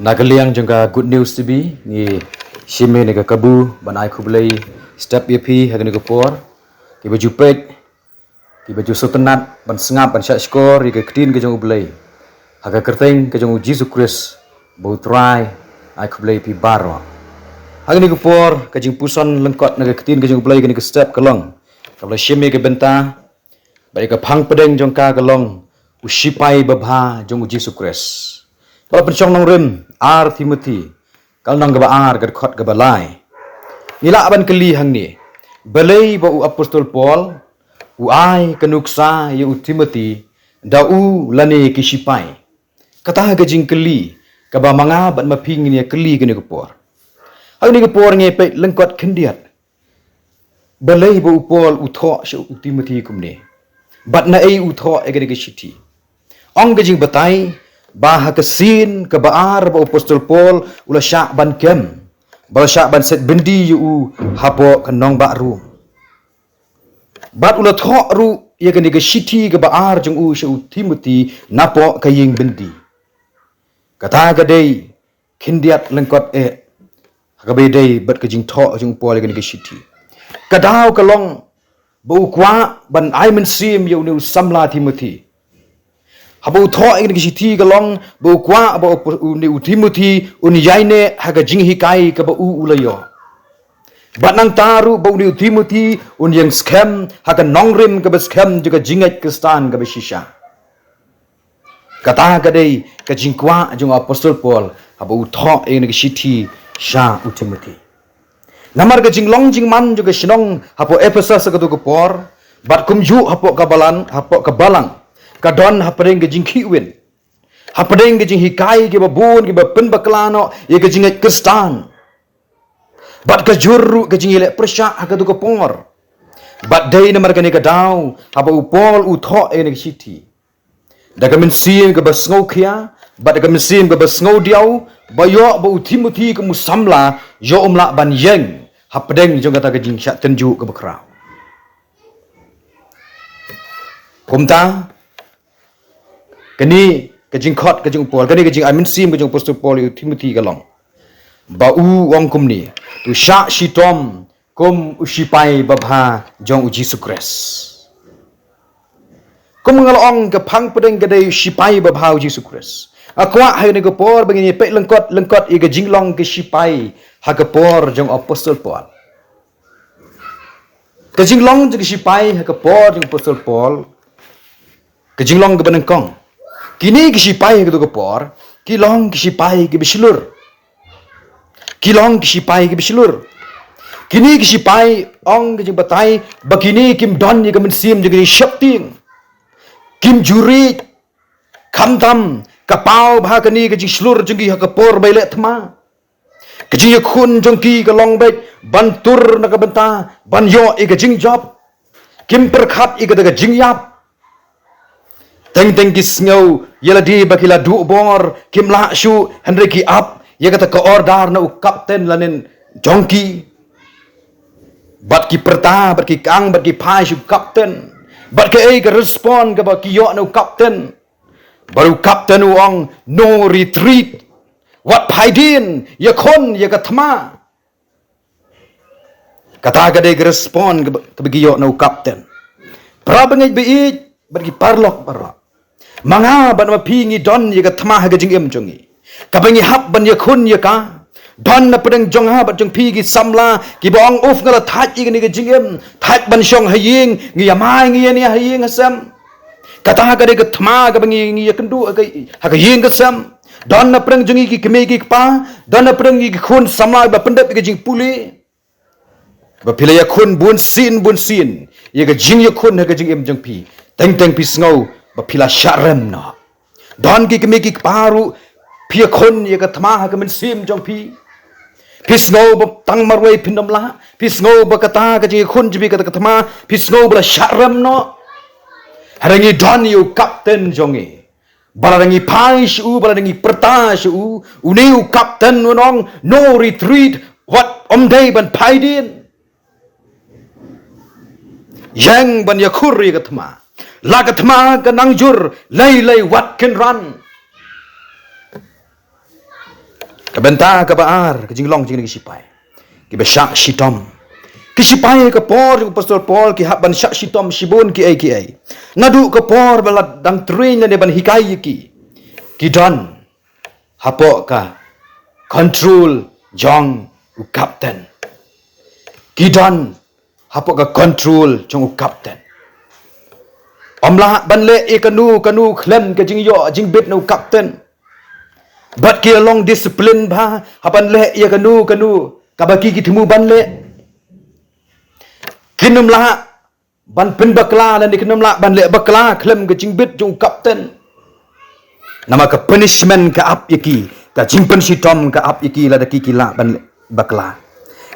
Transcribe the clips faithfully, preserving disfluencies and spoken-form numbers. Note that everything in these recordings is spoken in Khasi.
Na ka liang jong ka Good News T V, ngi shim ïa kane ka kabu ban ai khublei step ïa phi ha kane ka por. Kiba ju peit, kiba ju sngewtynnat ban sngap, ban shahshkor ïa ka ktien ka jong U Blei, ha ka kyrteng ka jong U Jisu Khrist ba U Trai, ai khublei phi baroh. Ha kane ka por, ka jingpuson lyngkot na ka ktien ka jong U Blei kane ka step ka long, kaba la shim ïa ka bynta, bad ïa ka phang pdeng jong ka ka long U Shipai Babha jong U Jisu Khrist. Ba la pynshong nongrim, Ar Timothi, ka lynnong kaba ar, ka dkhot kaba lai. Ngi lah ban kylli hangne, balei ba u Apostol Paul u ai ka nuksa ïa u Timothi da u lane ki shipai? Kata ka jingkylli kaba ma nga bad ma phi ngin ïa kylli kane ka por. Ha kane ka por ngi peit lyngkot khyndiat, balei ba u Paul u thoh sha u Timothi kumne, bad naei u thoh ïa kane ka shithi. Ong ka jingbatai ba ha ka sien kaba ar ba u Apostol Paul u la shah ban kem, ba la shah ban set byndi ïa u hapoh ka nongbah Rom. Bad u la thoh ruh ïa kane ka shithi kaba ar jong u sha u Timothi napoh ka ïing byndi. Kata ka dei khyndiat lyngkot eh ha kaba ïadei bad ka jingthoh jong u Paul ïa kane ka shithi. Ka daw ka long ba u kwah ban ai mynsiem ïa une u samla Timothi. Haba u thoh ïa kane ka shithi ka long ba u kwah ba u, une u Timothi un ïaineh ha ka jinghikai kaba u u la ïoh. Bad nangta ruh ba une u Timothi un ïeng skhem ha ka nongrim kaba skhem jong ka jingngeit Khristan kaba shisha. Kata ka dei ka jingkwah jong u Apostol Paul haba u thoh ïa kane ka shithi sha u Timothi. Namar ka jinglong jingman jong ka shnong hapoh Ephesus ha kato ka por, bad kumjuh hapoh ka balang, hapoh ka balang, ka don hapdeng ka jingkhihwin, hapdeng ka jinghikai kiba bun kiba pynbakla noh ïa ka jingngeit Khristan. Bad ka jur ruh ka jingïaleh pyrshah ha kato ka por. Bad dei namar kane ka daw haba u Paul u thoh ïa kane ka shithi da ka mynsiem kaba sngewkhia bad da ka mynsiem kaba sngewdiaw, ba ïoh ba u Timothi kum u samla ïoh um lah ban ïeng hapdeng jong kata ka jingshah tynjuh kaba khraw. Kumta, kane ka jingkhot ka jong u Paul, kane ka jingai mynsiem ka jong u Apostol Paul ïa u Timothi ka long ba u ong kumne, to shah shitom kum u shipai babha jong u Jisu Khrist. Kum nga la ong, ka phang pdeng ka dei u shipai babha u Jisu Khrist. Nga kwah ha kane ka por ba ngin ïa peit lyngkot lyngkot ïa ka jinglong ka shipai ha ka por jong u Apostol Paul. Ka jinglong jong ka shipai ha ka por jong u Apostol Paul, ka jinglong kaba nyngkong. Kine ki shipai ha kato ka por ki long ki shipai kiba shlur. Ki long ki shipai kiba shlur. Kine ki shipai, ong ka jingbatai ba kine kim don ïa ka mynsiem jong ka jingsheptieng. Kim ju riej. Khamtam ka paw bha kane ka jingshlur jong ki ha ka por ba ïaleh thma. Ka jingïakhun jong ki ka long beit ban tur na ka bynta ban ïoh ïa ka jingjop. Kim pyrkhat ïa kata ka jingïap. Teng teng ki sngew ïa lade ba ki la duh bor, kim lah shuh, hynrei ki ap ïa kata ka order na u kapten lane jong ki. Bad ki pyrta, bad ki kang, bad ki phai sha u kapten. Bad kaei ka respond kaba ki ïoh na u kapten? Bad u kapten u ong, no retreat. Wat phai dien, ïakhun ïa ka thma. Kata ka dei ka respond kaba, kaba ki ïoh na u kapten. Para bangeit ba ïeit bad ki paralok baroh, ma nga bad ma phi ngi don ïa ka thma ha ka jingim jong ngi, kaba ngi hap ban ïakhun ïa ka. Don na pdeng jong nga bad jong phi ki samla kiba ong, uf, nga la thait ïa kane ka jingim, thait ban shong ha ïing, ngi ïamai ngi ïania ha ïing ha sem. Kata ka dei ka thma kaba ngi, ngi ïakynduh ha ka, ha ka ïing ka sem. Don na pdeng jong ngi ki kmie ki kpa, don na pdeng ngi ki khun samla ba pyndep ïa ka jingpule. Ba phi la ïakhun bun sien bun sien ïa ka jingïakhun ha ka jingim jong phi, teng teng phi sngew ba phi la shah rem noh. Don ki kmie ki kpa ruh, phi ïakhun ïa ka thma ha ka mynsiem jong phi. Phi sngew ba tang marwei phin ym lah, phi sngew ba kata ka jingïakhun jong phi, kata ka thma, phi sngew ba la shah rem noh. Hynrei ngi don ïa u kapten jong ngi. Ba lada ngi phai sha u, ba lada ngi pyrta sha u, une u kapten un ong, no retreat, wat, ym dei ban phai dien. Ïeng ban ïakhun ïa ka thma. La ka thma ka nang jur, lei lei wat kynran. Ka bynta kaba ar, ka jinglong jong kine ki shipai kiba shah shitom. Ki shipai ha ka por jong u Apostol Paul ki hap ban shah shitom shibun kiei kiei. Naduh ka por ba la dang train lane ban hikai ïa ki, ki don hapoh ka control jong u captain. Ki don hapoh ka control jong u captain. Ym lah ban leh ïa kano kano khlem ka jingïoh jingbit na u captain. Bad ki long discipline bha ha ban leh ïa kano kano kaba ki ki thmu ban leh. Kin ym lah ban pynbakla lane kin ym lah ban leh bakla khlem ka jingbit jong u captain. Namar ka punishment ka ap ïa ki, ka jingpynshitom ka ap ïa ki lada ki ki lah ban leh bakla.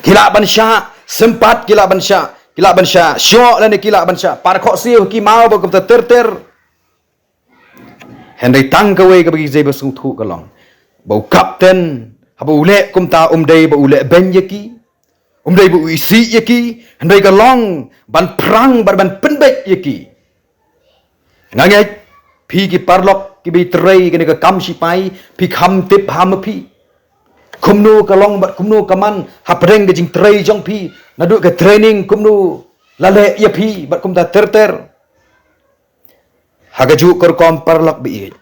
Ki lah ban shah sympat, ki lah ban shah, ki lah ban shah shoh lane ki lah ban shah par khohsiew ha ki maw bad kumta ter ter. Hynrei tang kawei kaba ki jai ba sngewthuh ka long ba u captain haba u leh kumta um dei ba u leh beiñ ïa ki, um dei ba u isih ïa ki, hynrei ka long ban phrang bad ban pynbeit ïa ki. Nga ngeit phi ki paralok kiba trei kane ka kam shipai, phi kham tip ha ma phi kumno ka long bad kumno ka man hapdeng ka jingtrei jong phi, naduh ka training kumno la leh ïa phi bad kumta ter ter. Ha kajuh ka rukom paralok ba ïeit,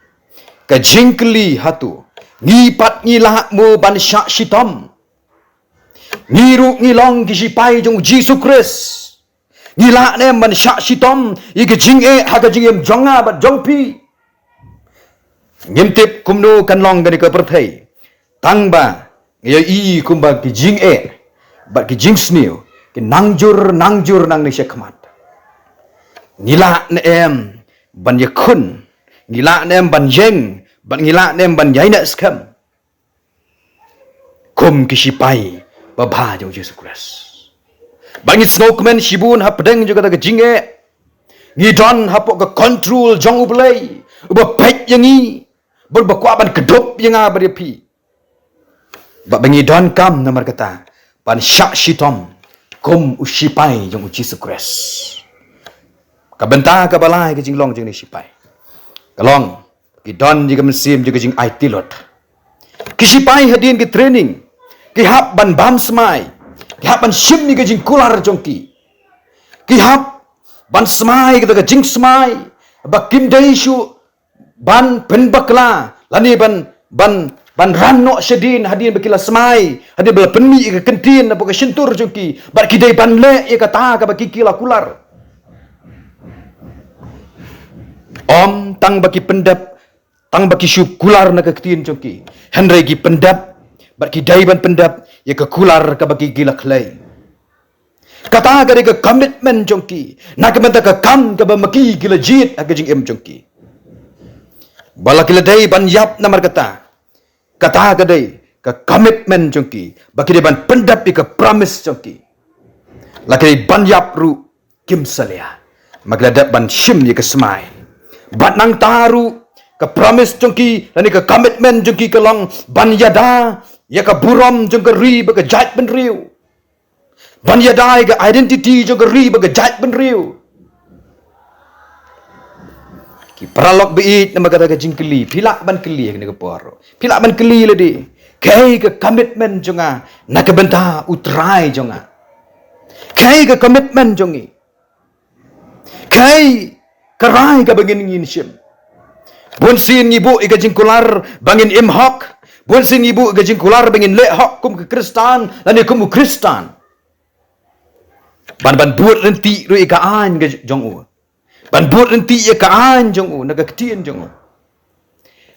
ka jingkylli hato ngi pat ngi lah mo ban shah shitom? Ngi ruh ngi long ki shipai jong u Jisu Khrist. Ngi lah ne em ban shah shitom ïa ka jingeh ha ka jingim jong nga bad jong phi? Ngim tip kumno kan long kane ka pyrthei, tang ba ngi ïohi kumba ki jingeh bad ki jingsniew ki nang jur nang jur nangne shakhmat. Ngi lah ne em ban ïakhun, ngi lah ne em ban ïeng bad ngi lah ne em ban ïaineh skhem kum ki shipai babha jong u Jisu Khrist? Ba ngi sngewkmen shibun hapdeng jong kata ka jingeh ngi don hapoh ka control jong u Blei uba peit ïa ngi bad uba kwah ban kdup ïa nga bad ïa phi. Ba ba ngi donkam namar kata ban shah shitom kum u shipai jong u Jisu Khrist. Ka bynta kaba lai ka jinglong jong kine ki shipai ka long ki don ïa ka mynsiem jong ka jingaiti lut. Ki shipai hadien ki training ki hap ban bam smai, ki hap ban shim ïa ka jingkular jong ki, ki hap ban smai kata ka jingsmai ba kim dei shuh ban pynbakla lane ban ban ban ran noh shadien hadien ba ki la smai, hadien ba la pynmih ïa ka kyntien napoh ka shyntur jong ki, bad ki dei ban leh ïa kata kaba ki ki la kular. Ym tang ba ki pyndep, tang ba ki shu kular na ka ktien jong ki, hynrei ki pyndep bad ki dei ban pyndep ïa ka kular kaba ki ki la khlei. Kata ka dei ka commitment jong ki na ka bynta ka kam kaba ma ki ki la jied ha ka jingim jong ki. Ba la ki la dei ban ïap namar kata. Kata ka dei ka commitment jong ki ba ki dei ban pyndep ïa ka promise jong ki. La ki dei ban ïap ruh kim salia, ma ki la dep ban shim ïa ka smai. Bad nangta ruh ka promise jong ki lane ka commitment jong ki ka long ban ïada ïa ka burom jong ka ri bad ka jaitbynriew, ban ïada ïa ka identity jong ka ri bad ka jaitbynriew. Ki paralok ba ïeit, namar kata ka jingkylli phi lah ban kylli ha kane ka por, phi lah ban kylli lade, kaei ka commitment jong nga na ka bynta U Trai jong nga? Kaei ka commitment jong ngi? Kaei ka rai kaba ngin ngin shim? Bun sien ngi buh ïa ka jingkular ba ngin im hok. Bun sien ngi buh ïa ka jingkular ba ngin leh hok kum ka Khristan lane kum u Khristan. Ban ban bud ryntih ruh ïa ka aiñ ka jong u, ban bud ryntih ïa ka aiñ jong u na ka ktien jong u.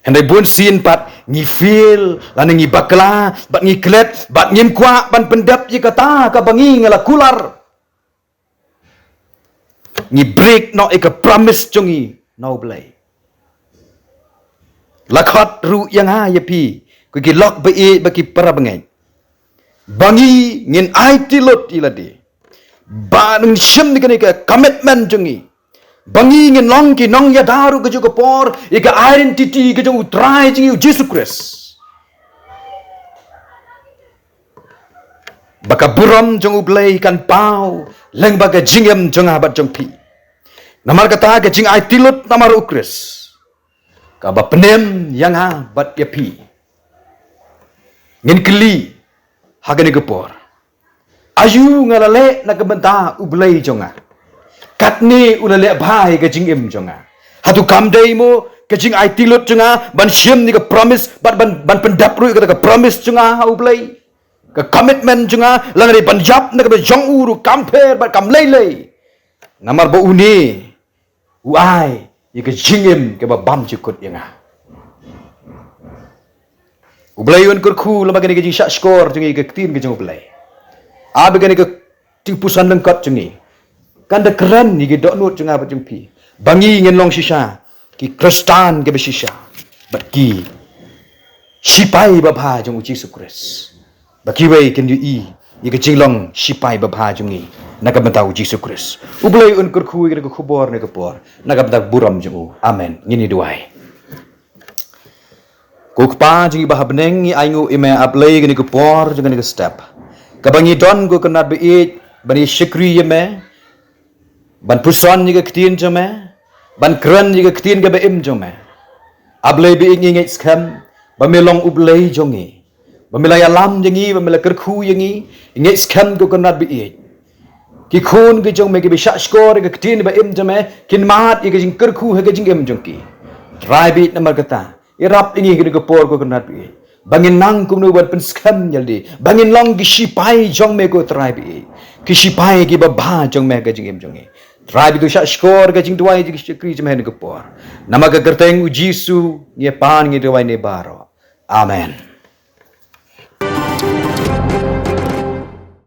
Hynrei bun sien pat ngi fail lane ngi bakla bad ngi klet bad ngim kwah ban pyndep ïa kata kaba ngi ngi la kular. Ngi break noh ïa ka promise jong ngi na U Blei. La khot ruh ïa nga ïa phi, ko ki lok ba ïeit bad ki para bangeit, ba ngi ngin aiti lut ïa lade, ba ngin shim ïa kane ka commitment jong ngi, ba ngi ngin long ki nongïada ruh kajuh ka por ïa ka identity ka jong U Trai jong ngi U Jisu Khrist. Ba ka burom jong U Blei kan paw lyngba ka jingim jong nga bad jong phi. Namar kata ka jingaiti lut namar U Khrist kaba pynim ïa nga bad ïa phi. Ngin kylli ha kane ka por, aïu nga la leh na ka bynta U Blei jong nga? Katne u la leh bha ïa ka jingim jong nga? Hato kam dei mo ka jingaiti lut jong nga ban shim ïa ka promise, ban, ban, ban pyndep ruh ïa kata ka promise jong nga ha U Blei? Ka commitment jong nga, lane ban ïap na ka bynta jong u ruh kam pher bad kam lei lei. Namar ba une u ai ïa ka jingim kaba bymjukut ïa nga. U Blei un kyrkhu lem bad kane ka jingshahshkor jong ngi ïa ka ktien ka jong U Blei. Ap ïa kane ka jingpuson lyngkot jong ngi, kan da kren ïa ki dohnud jong nga bad jong phi, ba ngi ngin long shisha ki Khristan kiba shisha, bad ki shipai babha jong U Jisu Khrist, ba kiwei kin ïohi ïa ka jinglong shipai babha jong ngi na ka bynta U Jisu Khrist. U Blei un kyrkhu ïa ka khubor na ka por na ka bynta burom jong u. Amen. Ngin ïa duwai. Ko Kpa jong ngi ba ha bneng, ngi ainguh ïa me A Blei kane ka por jong kane ka step, kaba ngi don ko Kynrad ba ïeit ban ïa shakri ïa me, ban puson ïa ka ktien jong me, ban kren ïa ka ktien kaba im jong me. A Blei ba ïeit, ngi ngeit skhem ba me long U Blei jong ngi, ba me la ïalam ïa ngi, ba me la kyrkhu ïa ngi. Ngeit skhem ko Kynrad ba ïeit, ki khun ki jong me kiba shahshkor ïa ka ktien ba im jong me kin mad ïa ka jingkyrkhu ha ka jingim jong ki. Trai ba ïeit, namar kata ïarap ïa ngi kane ka por ko Kynrad ba ïeit, ba ngin nang kumno ban pynskhem ïa lade, ba ngin long ki shipai jong me ko Trai ba ïeit, ki shipai kiba bha jong me ha ka jingim jong ngi. Trai ba ïeit, to shahshkor ka jingduwai jong ki shakri jong me ha kane ka por. Namar ka kyrteng U Jisu ngi pan ngi duwai ne baroh. Amen.